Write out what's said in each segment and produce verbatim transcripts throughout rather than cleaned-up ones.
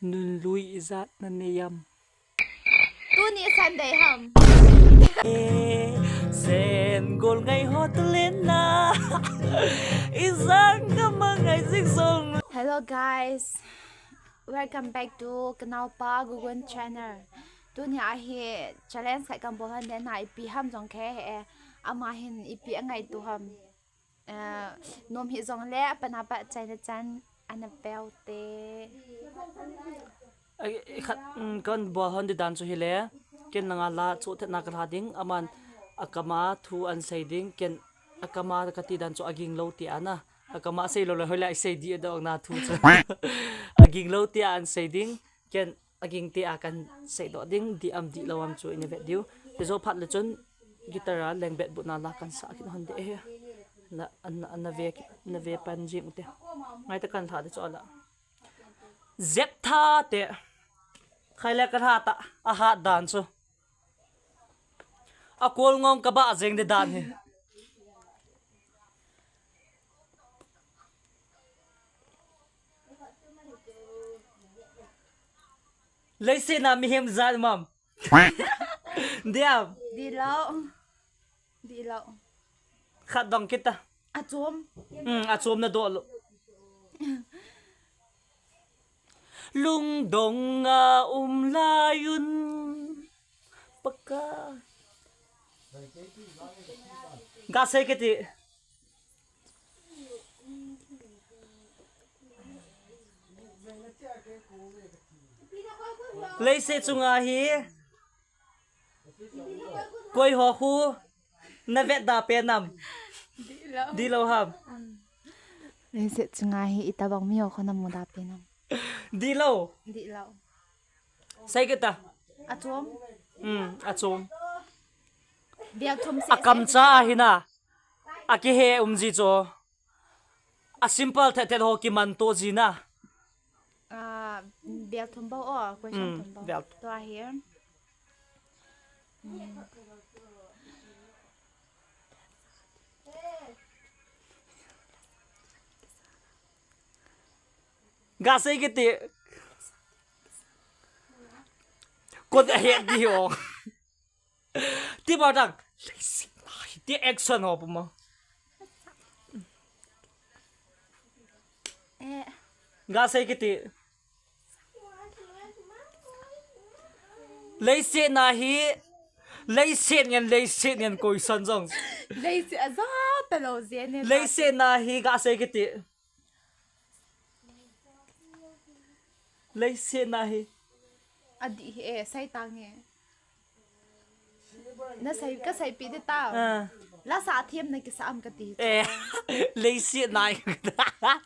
Nunlui ijat nanei am? Tuni Sunday ham. Sen gol ngai ho tulen na. Ijang ka mangai jing song. Hello guys. Welcome back to kanaopa Gugun channel. Tuni ahi challenge khat kan bol hande na ipi ham jong khe he. Ama hin ipi angaito ham. Eh, nom hi jong le, apana pa chaina chan, ana peo te. Ai, khat, mm, kan bol hon di dan chu hile, ken nanga la chu thetna ka la ding, aman akama thu an sei ding, ken akama kati dan chu aging lo ti ana. Akama sei lo le, hoilai sei di dong na thu chu. Aging lo ti an sei ding, ken aging ti a kan sei doh ding, di am di lo am chu ina vet diu. Te jo phat le chun guitar a leng bet bu na la kan sa kit hon de he. Na, na, na ve, na ve pan jing u te. Ngai ta kan tha de chu ala. Zep tha te. Khai le ka tha ta, a hat dan chu. A kol ngong ka ba jeng de dan he. Leiset na mihem jat mam. Diam. Di lo. Di lo. Khat dong kita. Achom. Hmm, achom na do lo. Lungdong a um lai un. Paka. Ga sei kiti. Leiset chunga hi. Koi ho khu. Na vet da pe nam. Di lo. Di lo ham. Leiset chunga hi itobang mi ho khu na mu da pe nam. Di lo. Di lo. Sei kita. Achom. Hmm, achom. Biak thum se. Akam cha hi na. Akihe um ji cho. A simple thet thet ho kiman to ji na. Ah, biak thum bo o, question Hmm, thum bo. Biak. To ahi. Hmm. Ga sei kiti. Kot a het di ho. Ti ba dang. Ti action ho puma. Eh. Ga sei kiti. Leiset na hi. Leiset ngen, leiset ngen koi san jong. Leiset a ja ta lo je ne. Leiset na hi ga sei kiti. Leiset na hi. Adi hi e, sai tang e. Na sai, ka sai pi de ta. Ah. La sa thiam na kisa am kati. Eh, leiset na hi.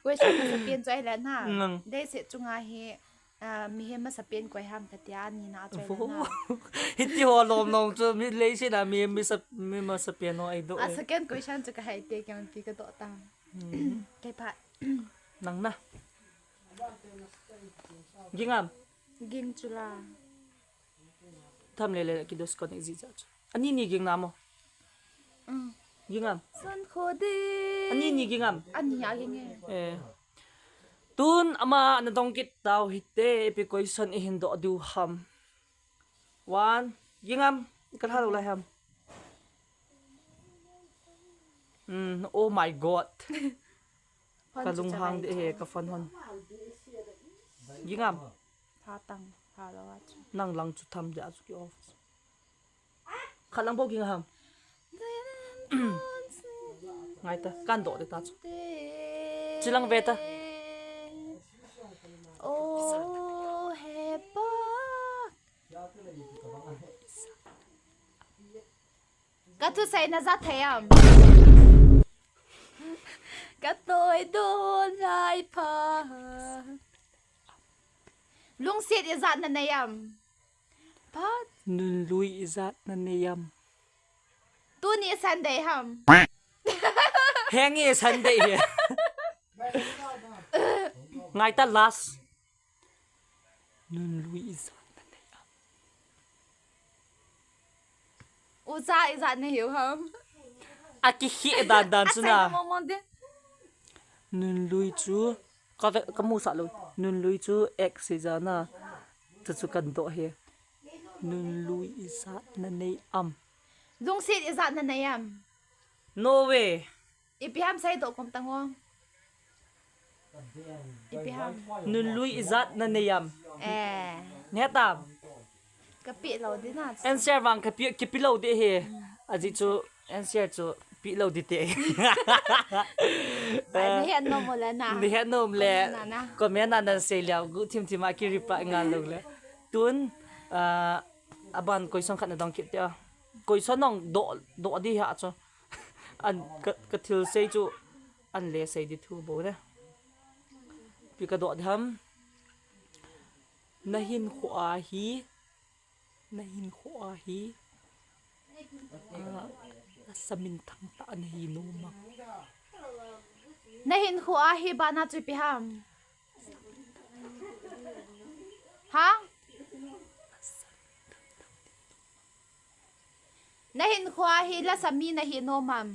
Question masa pen choi le na. Mm. Leiset chunga hi, ah, mihem masa pen koi ham kati a ni na choi le na. Hiti ho lom lom chu mi leiset na mihem masa, mi masa pen ho ai do. A eh. Second question chu ka hai te ke man pi ka do ta. Hmm. Kei pha. Nang na. Ging am? Ging chu la. Tham le le ki disconnect ji cha chu. Ani ni ging na mo? Mm. Ging am? Son kho de. Ani ni ging am? Ani a ging e. Eh. Tun ama na dong kit tau hite, ipi question i hin do diu ham. One. Ging am? Ka tha lo lai ham. Mm, oh my God. Ka lunghang de he, ka phone hon. Ging am? Tha tang, tha lo a chu. Nang lang chu tham de a chu ki off. Khat lang bo ging ham. Ngai ta, kan do de ta chu. Chi lang ve ta. Oh, he pa. Ka thusei na ja thei am? Ka toi don lai pha. Lungset ijat na nei am? Phat. Nunlui ijat na nei am? Tuni Sunday ham? Henge Sunday he. Ngai ta last. Nunlui ijat na nei am? Ucha ijat na hiu ham? A kikhih dan dan chu na. Asei na mong mong de. Nunlui chu ka ve, ka mu sa lo. Nunlui chu X ijat na. Chu chu kan doh hi. Nunlui ijat na nei am? Lungset ijat na nei am? No way. Ipi ham seidoh kom tang o. Ipi ham? Nunlui ijat na nei am? Eh. Nei tam? Ka pe lou di na. Answer vang ka pe, ka pe lou di hi. Ajeh chu answer chu pe lou di te. Bai, na het nom le na. Na het nom le. Comment na na. Comment na na sei leh. Guh thim thim a ki reply ngal lou le. Tun, ah, aban question khat na dong kit te a. Question nong doh, doh di ha chu. An ka, ka thil sei chu an le sei di thu bou le. Ipi ka doh di ham. Na hinkho a hi, na hinkho a hi, ah, lasa minthang tah na hi nom am? Na hinkho a hi bana chu ipi ham? Ha? Na hinkho a hi lasa mi na hi nom am?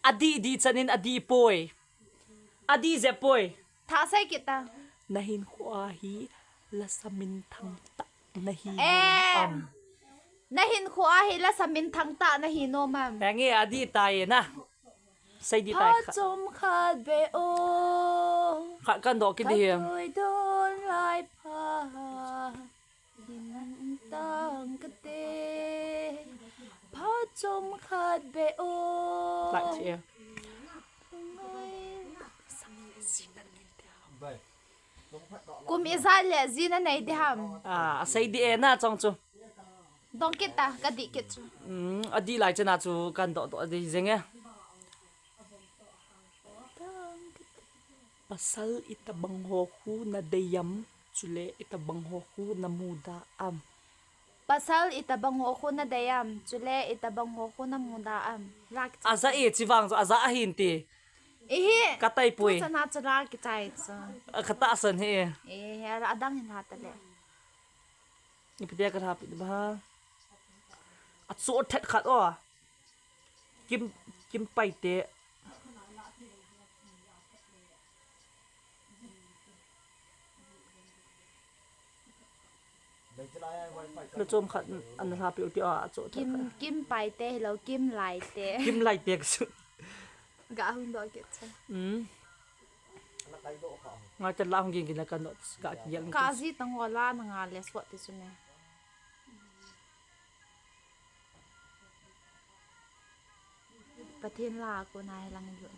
Adih dih chan in adih poi. Adih jep poi. Thah sei kit ta. Na hinkho a hi lasa minthang tah na hi nom am? Na hinkho a hi lasa minthang tah na hi nom am? Eng e, adih tai na. Sei di tai kha. Pha chom khat beh o. Kha kan doh kit di hi. Khat tui don lai pha. Din tang kate. Pha chom khat beh o. Lai chi e. Kum ijat le ji na nei di ham? Ah, asei di e na chong chu. Dong kit ta, ka dih kit chu. Hmm, adih lai chana chu kan doh doh di jeng e. Pasal itobang ho khu na dei am, chule itobang ho khu na muda am? Pasal itobang ho khu na dei am, chule itobang ho khu na muda am? Lak. Aja e, chivang chu aja ahin ti. Ihi. Ka tai pui. Tu chana chu lak kichai chu. A, ka tahsan hi. Ihi, adang hin ha ta le. Ipi dia ka lhapeh di ba. Achoh thet khat o. Kim, Kim Paite. Na chom khat ana lhapeh u ti a, achoh thet khat. Kim, Kim Paite hilou, Kim Laite. Kim Laite ka su. Ga hung doh kit chu. Hmm. Nga cha la hung ging ging la kan doh, ga kigel. Ka ji tang wala na nga le suat ti chu ne. Pathen la ko na he lang ju.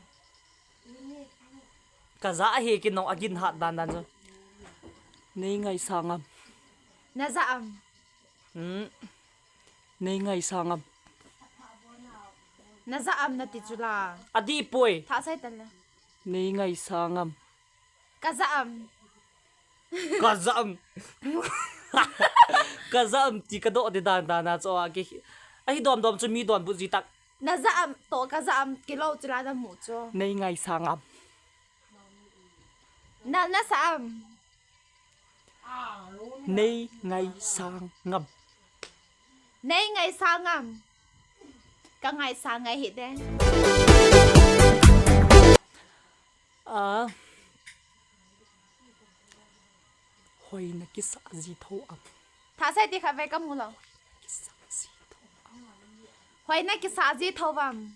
Ka ja ahi kinong agin hat dan dan chu. Nei ngaisang am? Na ja am? Hmm. Nei ngaisang am? Na ja am na ti chu la. Adih poi. Thah sei tan la. Nei ngaisang am? Ka ja am? Ka ja am? Ka ja am ti ka doh di dan dan a chu a ki. Ahi dom dom chu mi donbut ji tak. Na ja am toh ka ja am kilou chu la na mu chu. Nei ngaisang am? Na, na sa am? Nei ngaisang am? Nei ngaisang am? Ka ngaisang ngai hih e. Ah. Hoi na kisa ji tho am? Thah sei ti khat ve ka mu lou. Kisa ji tho am? Hoi na kisa ji tho am?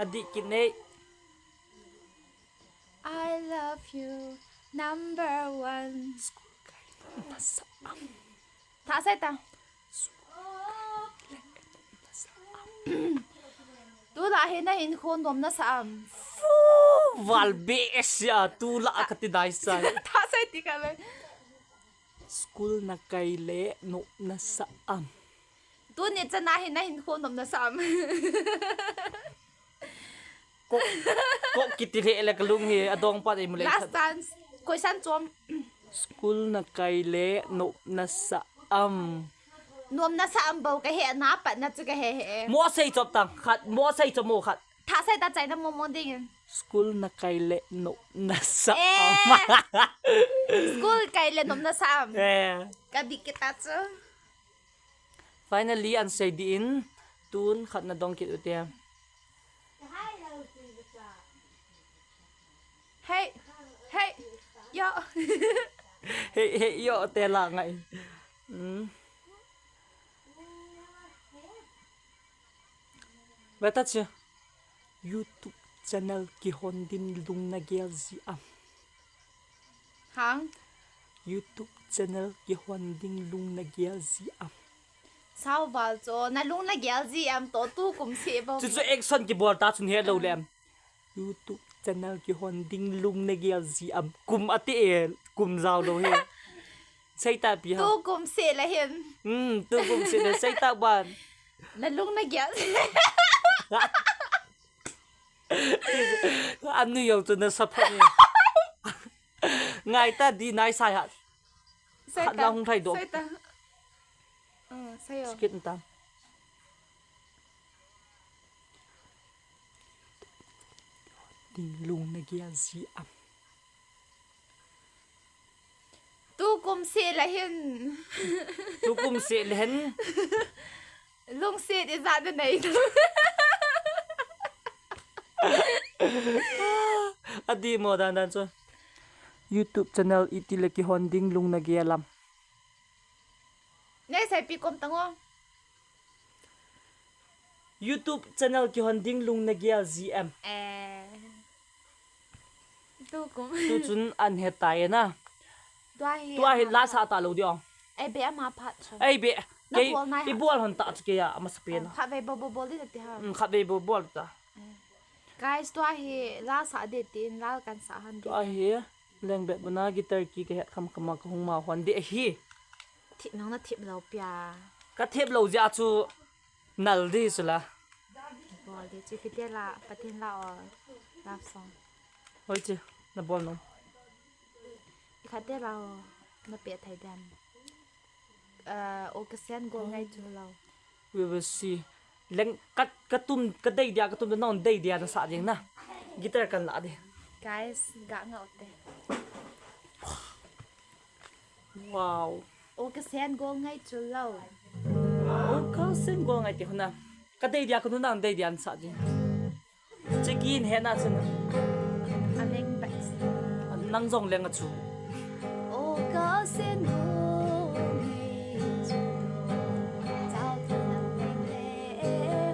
Adih kit nei. I love you, number one. School kai na sa am? Thah sei ta. School kai na sa am? Tulai hi na hinkho nom na sa am? Fu, val be sia, tulai ka ti dai sa. Thah sei ti ka le. School na kai le nom na sa am? Tuni chana hi na hinkho nom na sa am? Ko, ko kiti le le ka lung hi adong pa dei mu le. Last chance. Question chom. School na kai le nom na sa am? Nom na sa am bou ka he na pat na chu ka he he. Mo sei chop tang khat, mo sei chop mo khat. Thah sei ta chai na mo mo ding. School na kai le nom na sa am? Eh. School kai le nom na sa am? Eh. Ka dih kit ta chu. Finally, an sei di in, tun khat na dong kit u te. Hey, hey. Yo. He, he, yo, te la ngai. Hmm. Beta chi. YouTube channel kihon ding lung nagel ji am? Hang? YouTube channel kihon ding lung nagel ji am? Sao val cho, na lung nagel ji am to tu kum se bo. Chu chu action kibol ta chun he lo le am. YouTube channel kihon ding lung nagel ji am? Kum ati e, kum jao lo he. Sei ta pi ha. Tu kum se la hin. Hmm, tu kum se la sei ta ban. Na lung nagel. Anu yo tu na sa pha ni. Ngai ta di nai sai ha. Sai khat ta, la hung thai do. Sai ta. Uh, sai yo. Skit ta. Ding lung nagel ji am? Tu kum se la hin. Tu kum se la hin. Lungset ijat na nei tu. Adi mo dan dan chu. YouTube channel iti le kihon ding lung nagel am? Nei sai pi kom tango. YouTube channel kihon ding lung nagel ji am? Eh. Tu kum. Tu chun an he tai na. Tua hi. Tua hi ama la phat. Sa ta lo di ong. Ei be ama phat chu. Ei be. Na kei bol nai ha. I bol hon ta chu kei a, ama sa pe na. Khat vei bol bol bol di na ti ha. Mm, khat vei bol bol ta. Eh. Guys, tua hi la sa de tin, la kan sa han di. Tua hi leng be buna guitar ki ka het kham kham a ka hung ma hon di hi. Thip nang na thip lo pia. Ka thip lo jia chu. Nal di chu la. Bol di chu kiti la, Pathen la o. Love song. Hoi chu, na bol nom? Khat te la o, na pe thai dan. Eh, o ka sen gol ngai chu lo. We will see. Leng ka, ka tum, ka dei dia, ka tum da non dei dia na sa ding na. Guitar kan la di. Guys, ga ngau te. Wow. O ka sen gol ngai chu lo. O ka sen gol ngai ti huna. Ka dei dia ka nu nang dei dia an sa ji. Chicken he na chun. A leng ba. Nang jong leng a chu. O ka sen gol ngai chu lo. Chao tu nang leng le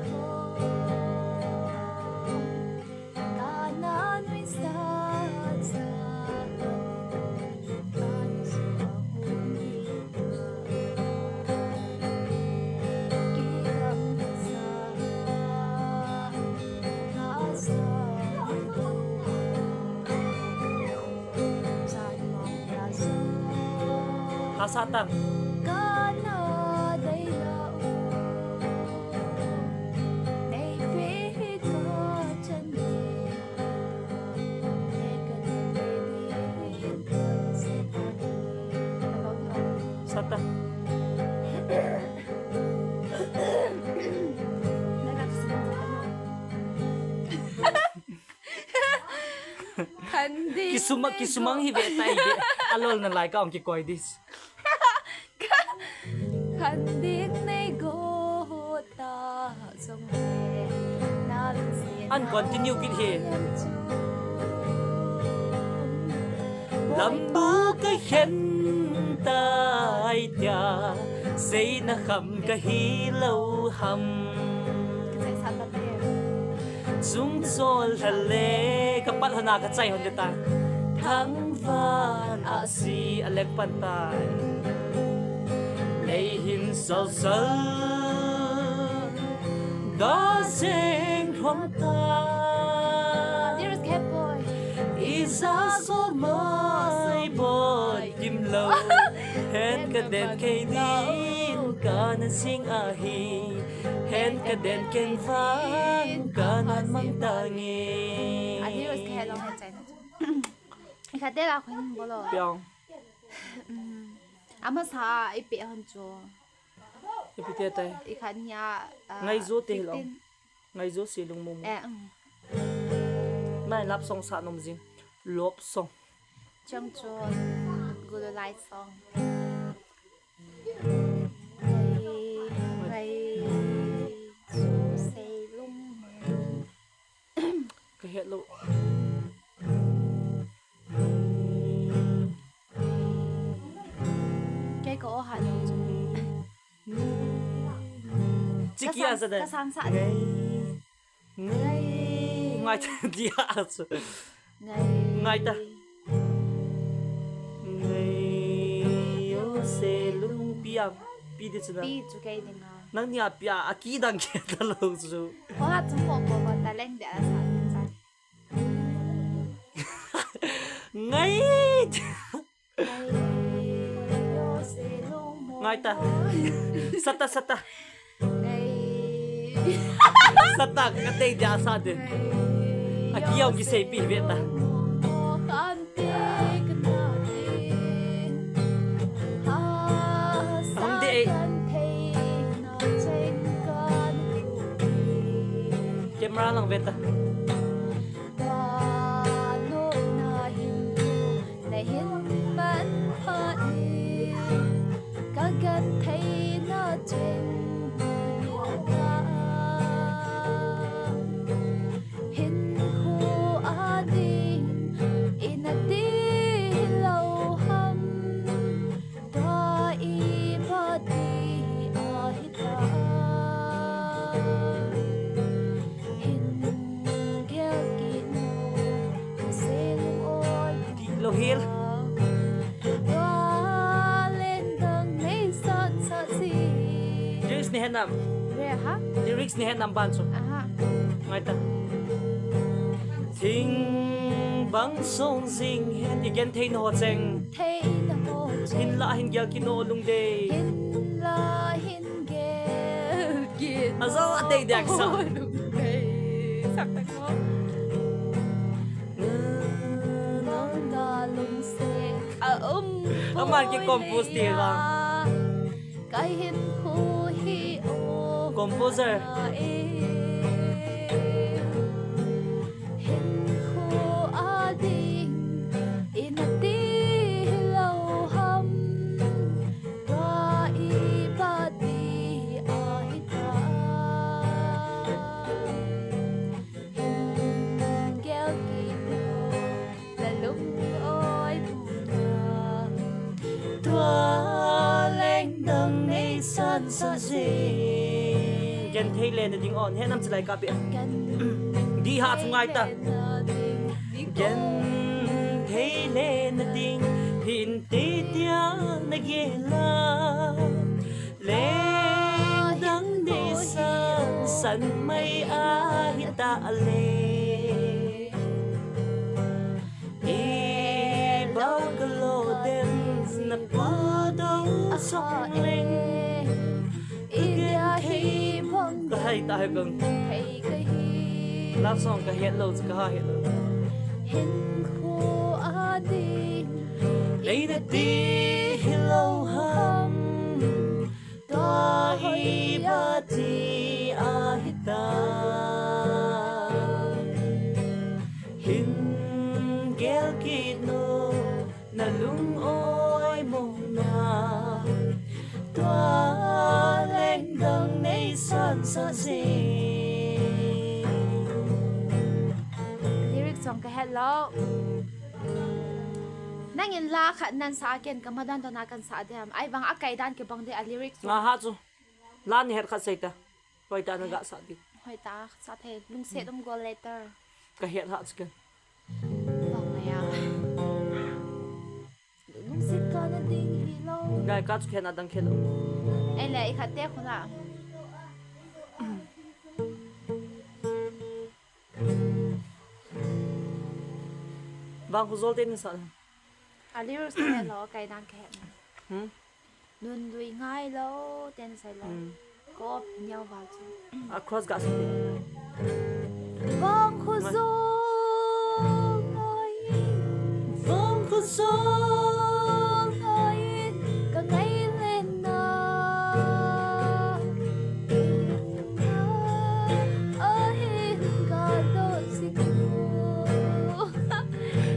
ho. Hasa tang. Sata. Khan ding kisuma, nei kisumang hi ve tai ve. Alol na lai ka ong kikoi dis. Khan ding nei go ta jong le na lungset. An continue kit hi. Lambu ka khen tai tia, seina kham ka hi lo ham. Ka chai sa ta te. Chung chol hale, ka pat hana ka chai hon de ta. Thangvan a si a lek pan tai. Lei hin sal sal, da seng hrom ta. Dearest Cat Boy. Iza so mai boy kim lo. Hen ka den kei din, ka na sing ahi. Hen ka den ken vang, ka nan mang ta nge. A dearest ka helong hen chai na chu. Khat te la khun bolo. Piang. Mm. Ama sa i pe hon chu. I pe te tai. I khat nia, ah, ngai jo te lo. Fifteen. Ngai jo si lung mo mo. Eh, mm. Mai love song sa nom jing. Love song. Chang chu gulu lai song. Ngai, ngai, so sei lung. Ka het lo. Ka o ha lo chu. Chiki a sa da. Ka sang sa. Ngai. Ngai. Ngai ta dia chu. Ngai. Ngai ta. Ngai yo se lung pi a. Pi di chu na. Pi chu kei ding a. Nang nia pi a, a ki dang ke ta lo chu. Ko ha chu mo ko ko ta leng de a sa. Ngai. Ngai ta. Sata, sata. Sata, ka tei dia sa de. A ki ong ki sei pi ve ta. Hong de ei. Camera lang ve ta. Vannoi na hin thu na hin man phat in, ka genthei na cheng mun ka. Hin khu a ding, i na ti lo ham. Tua i pa ti a hi ta. Hin gel ki nu, ka se lung oi. Ti lo hel. Tua leng dang nei san sa si. Lyrics ni het nam. Re ha? Lyrics ni het nam ban chu. Aha. Ngai ta. Thing bang song jing hen i genthei na ho cheng. Thei na ho cheng. Hin la hin gel ki no lung dei. Hin la hin gel ki no. A zo a dei dei a kisa. Lung dei. Sak tak mo. Nang da lung se. A um. Aman ki compose ti la. Ka hin khu hi o. Composer. Hin khu a ding, i na ti lo ham. Tua i pa ti a hi ta. Hin gel ki nu. Na lung oi bu na. Tua leng dang nei san sa jing. Genthei le na ding on. He nam chilai ka pe. Di ha chu ngai ta. Genthei le na ding. Hin te tia na gel a. Leng dang nei san san mai a hi ta le. I bak lo den na pu dong sok leng. I dia hi bang ka hai ta hai kang. Hai ka hi. Love song ka het lo, ka ha het lo. Hin khu a ding. Nei na ti hi lo ham. Tua hi ba ti a hi ta. Hin gel ki nu na lung oi mong na. Tua leng dang nei san sa jing. Lyrics song ka het lo. Nangin la khat nan sa a ken ka madan to na kan sa diam. Ai bang a kai dan ke bang de a lyrics. Nga ha chu. La ni het khat sei ta. Hoi ta na ga sa di. Hoi ta sa thei lungset um go later. Ka het ha chu ken. Bang na ya. Lungset ka na ding hi lo. Dai ka chu khen a dang khen lo. Ei le i khat te khu na. Bang khu zol te ni sa. A lyrics te lo kai dan ke. Hmm? Nun lui ngai lo, ten sai lo. Hmm. Ko niau val chu. A cross ga sa. Vang khu zong ngai. Vang khu zong ngai. Ka ngai len na. Ahi ka do si ku.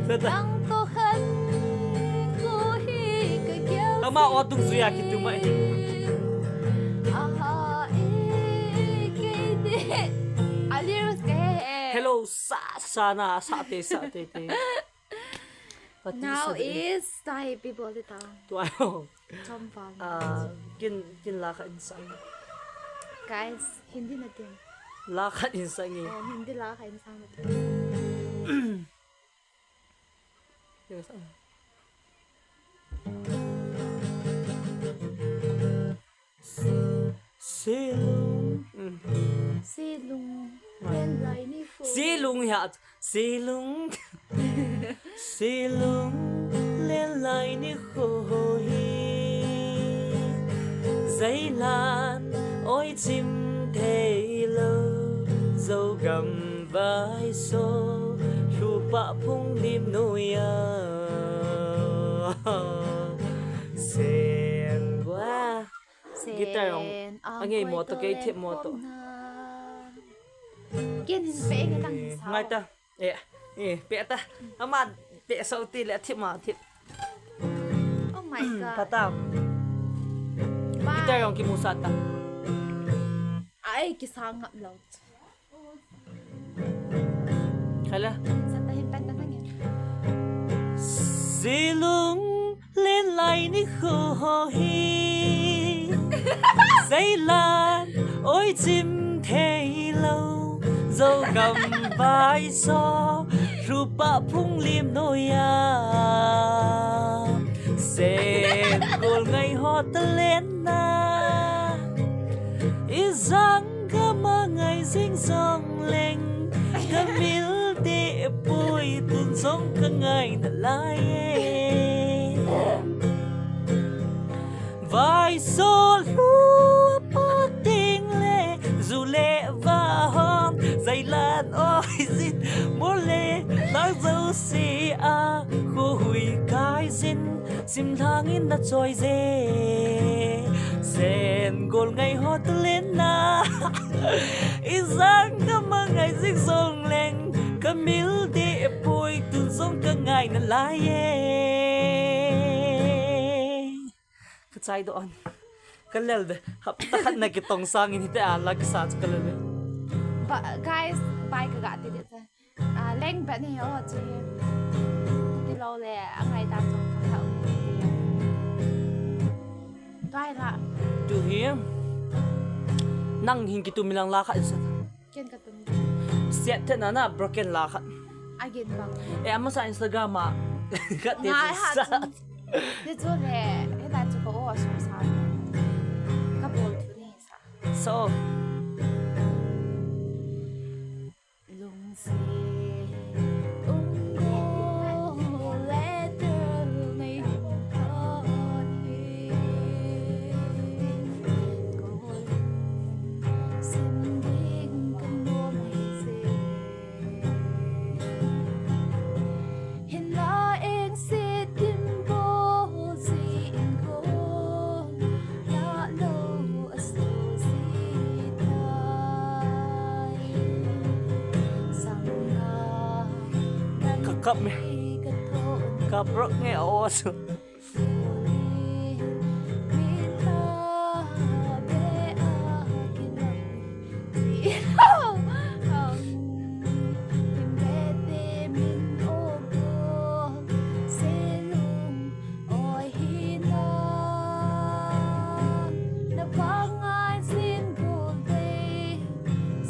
Sa ta. Nang to khan ko hi ka gel. Ama o tung suya ki tu mai. Aha, e, ke de. A lyrics ke he. Hello, sa, sa na, sa te, sa te, te. Pati now sa de. Is, ta hi people de ta. Tu ai ho. Chompa. Ah, kin, kin la khat in sang. Guys, Hindi na tin. La khat in sang e. Oh, Hindi la khat in sang na tin. Yes, ah. Selung. Mm. Selung. Ah. Len lai ni ko. Selung ya. Selung. Selung. Len lai ni ko hi. Zeilan. Oi chim thei lo. Zogam vaiso. Lhupa phung lim noiya. Sen gua. Guitar jong. Sen, ah, angei mo to, kei thep mo to. Ken hin pe nge tang sa. Ngai ta. Eh, eh, pe ta. Ama pe sau ti le thep ma thep. Oh my God. Pata. Bye. Guitar jong kimu sa ta. Ai, kisa ngap lo. Khala. Sa ta hin pan ta nge. Selung len lai ni ko hi. Zeilan oi chim thei lo. Zogam vaiso. Lhupa phung lim noiya. Sen gol ngai ho ta len na. Ijang ka ma ngai jing jong leng, ka mil te pui tun jong ka ngai na lai e. Vaiso lhupa ting le, ju le va hom, zeilan oi jin, mo le, lang jouse a, kho hui kai jin, Simlhang in na choi je. Sen gol ngai ho ta len na. Ijang ka ma ngai jing jong leng. Ka mil de poi tun jong ka ngai na lai e. Ka chai doh an. Ka lel de. Hapta khat na kitong sang in hiti a la kisa chu ka lel de. Ba, guys, bye ka ga ti de. Ah, leng bet ni ho chi. Ti lo le, angai dan jong ka thau. Tua hi la. Tu hi. Nang hin kitum mi lang la khat sa. Ken ka tum. Siat the na na broken la khat. Again bang. Eh, amasa Instagram a. Khat te ngai ha sa. Ti chu le, he ta chu ko o su sa. Ka bol thu ni sa. So. Lungset um go le tel nei hung thot hi. Ko lung sem ding ka nom hi se. Hinla engse dim bol ji in ko. Ka kap me. Ka brok nge o su. Oi hi na, na pangai sin gul dei,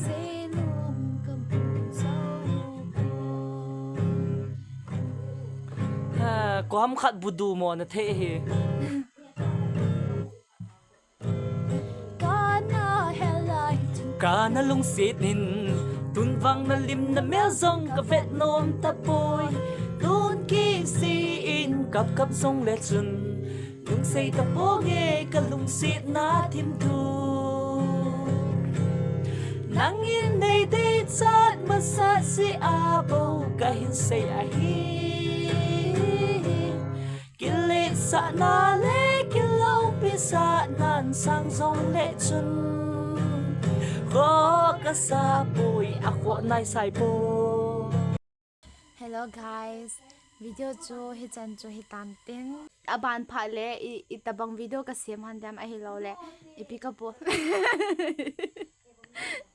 sei lung kam pun sau ko. Ha, ko ham khat budu mo na the hi. Kana helai chun kana lungset in, tun vang na lim na mel jong ka vet nom ta poi. Tun kisi in kap kap jong le chun, lungsei ta po nge ka lungset na thim thu. Nang in dei dei chat masa si a bo ka hin sei ahi. Kiletsahna le kiloupisahna sang jong le chun, kho ka sa poi a kho nai sai po. Hello guys, video chu hichan chu hitan tin. Aban phat le i, itabang video ka sem han dem ahilou le ipi ka po.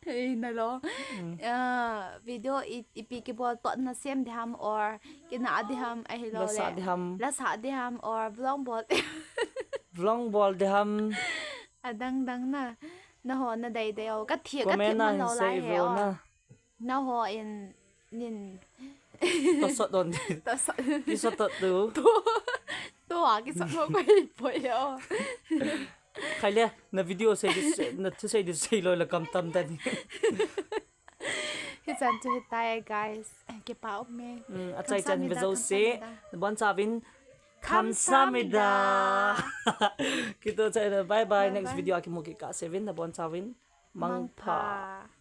Ei, na lo. Mm. Ah, video i, ipi kibol to na sem diham or kina diham ahilou le. Lasa diham. Lasa diham or vlog bol. Vlog bol de ham. Adang dang na. Na ho na dai dai o. Ka thi ka Comment thi na man hin lo sei lai he vo o. Na. Na ho in nin. To sot don. To sa. Ki sot to tu. To a ki sot ho ko hi po yo. Khai le, na video sei di, na thu sei di sei lo la kam tam ta ni. Hi chan chu hi tai guys. Ki pa op me. Mm, a chai chan hi ve Kamsahamnida, zo se. kamsahamnida. Na bon chavin. Kamsahamnida. Kito chai na. Bye bye. Next Bye bye. Video a ki mu ki ka sevin. Na bon chavin. Mangpha. Mangpha.